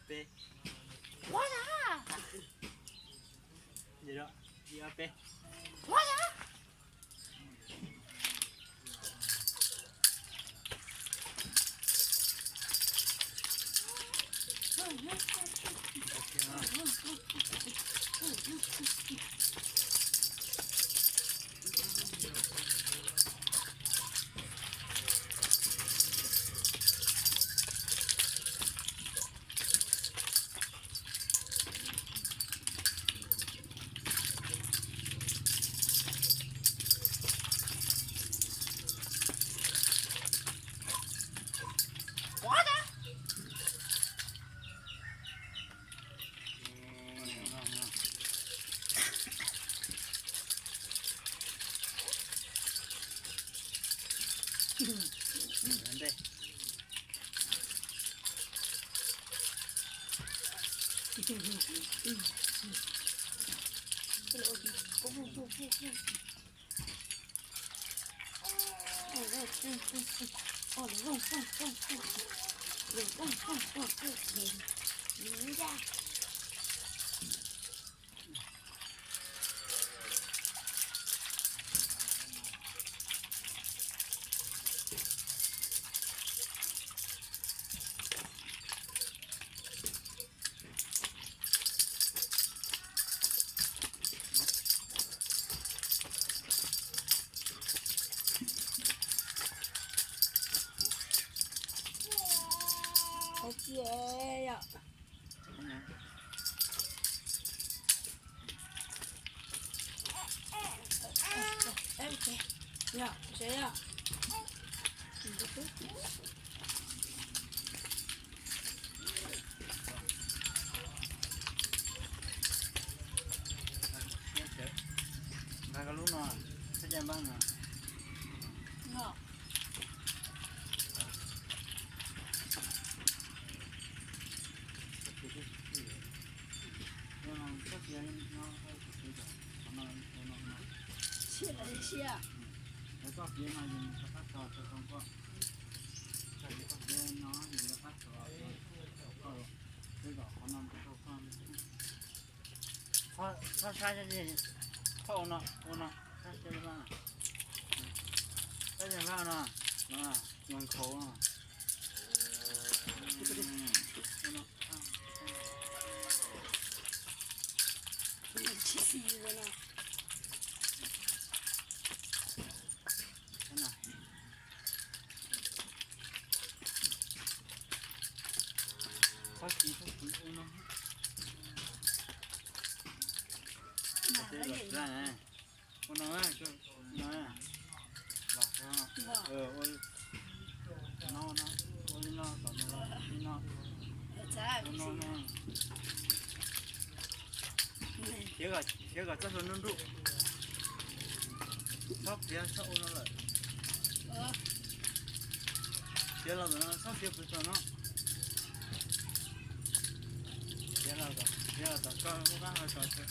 Peb. Ua da. Ib ob peb. Ua da. Nqa koj lub no, koj caj npab no. Txhob saib, txhob ua no, ua no, saib, saib no, no, nkhaus no. Txhob kiv, txhob kiv ua no. Ua no, no, los, ua no, ua li no, kom nws li no. Ua no, no. Khiav kom txoj hlua nruj nruj. Txhob khiav, txhob ua no lawm. Khiav los ntawm no, txhob khiav pem tom no. Khiav los tom, khiav los tom koj lub qab hau tso.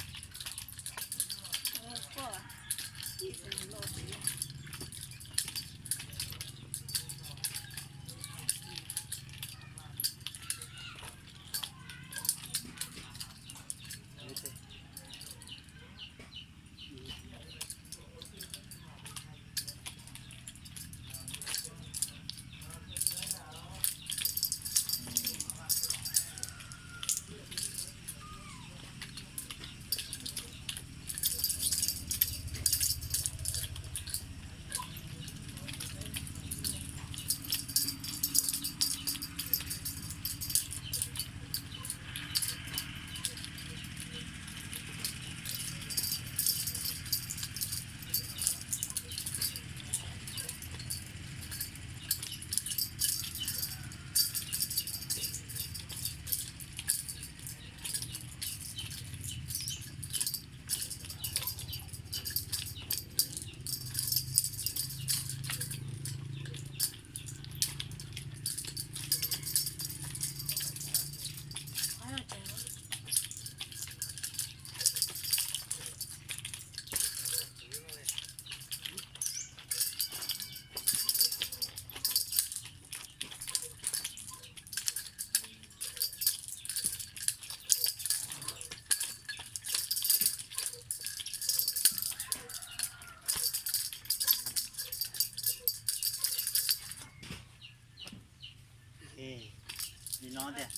Li no tiag.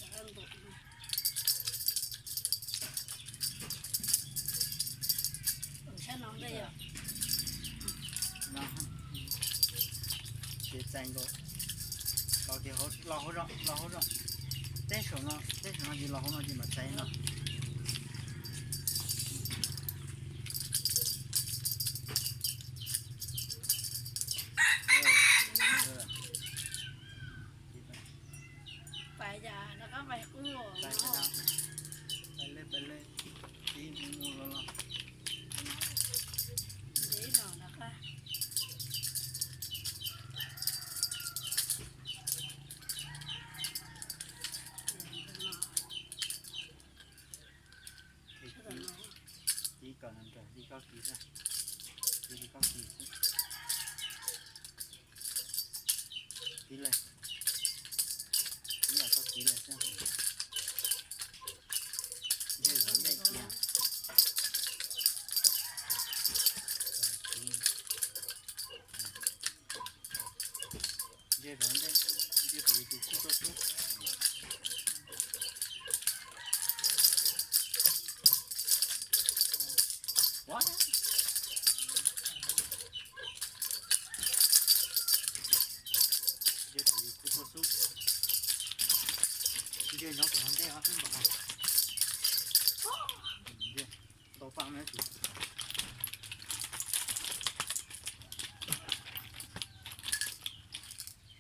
Ces txais nkaus, los tias los hauv zos, los hauv zos. Teb saum no, teb saum no ces los hauv no ces mam txais no. Pais, pais lej, pais lej, tib mus los los. Tib kom nws nkag li koj kis xwb, li koj kis xwb. Tib lawm, tib yam koj kis lawm xwb. Ntshe zov ntej tiag. Ntshe zov ntej, ntshe kuv tus kuj tuaj xub. Ntshe kuv tus kuj tuaj xub. Ntshe nyob kuv hauv ntej os, twb npaum. Ntshe tau paj me tus.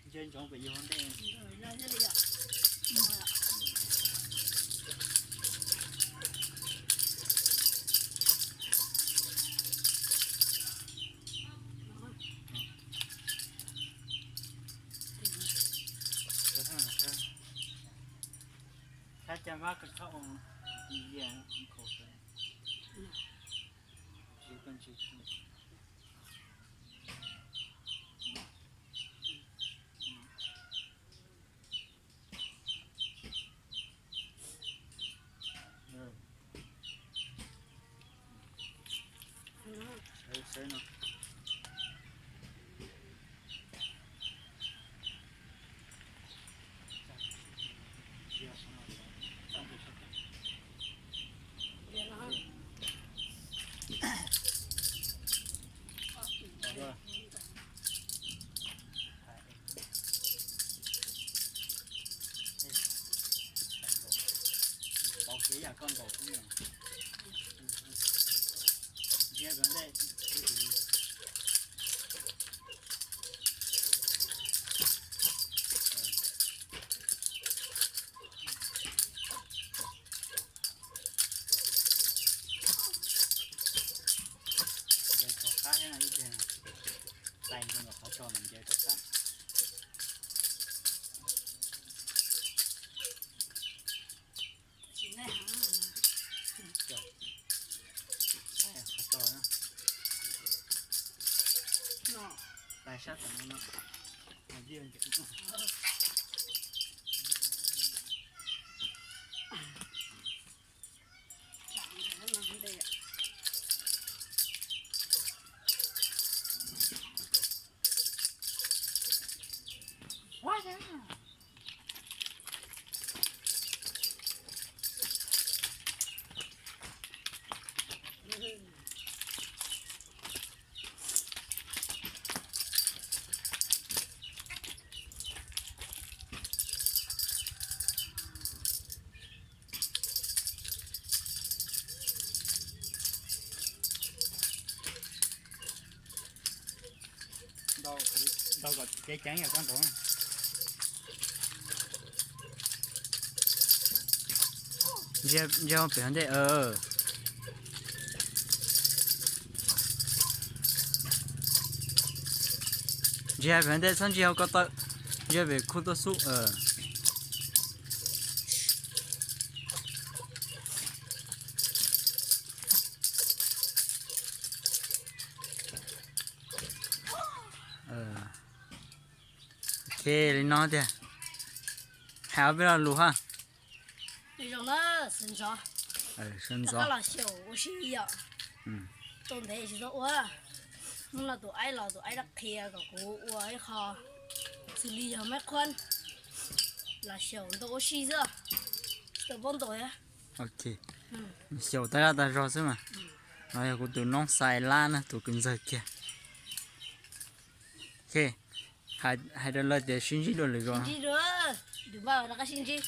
Ntshe ntsoov pem yus hauv ntej. Thab ca mab koj txhob ua, cia khaus tawv. Tsis koj ntsis. Pauv kiag yam koj ntaus xwb na. Ntsia kom ntej. Ncaws rov qab thiab no ib teg, tais nkaus qhov tso mas ncaws rov qab. Tais qhov tso na. Tais sab tom no no. Ntaus kom ceev ceev yom koj ntaus. Ntsia, ntsia pem hauv ntej. Ntsia pem hauv ntej txhob ntsia hauv ko taw. Ntsia pem khu tuaj xub. Ok, li no tiag. Hais ob peb lo lus ha. Zoo na, sawv ntxov. Sawv ntxov. Rov qab los xyaum ua si yom. Tau ntev tsis tau ua. Hnub no tus aib los tus aib dab qhia kom kuv ua ib qho xws li yog maiv qhuab. Lam xyaum ntau ua si xwb, tsis tau paub ntau thiab. Ok, xyaum tag zaj tag zog xwb mas. No yog kuv tus noob Xais Lab na, tus kwv ntxawg kiag. Ok, hais, hais rau lawv tias sib ntsib dua lwm zaus. Sib ntsib dua, tus npaj rov qab sib ntsib.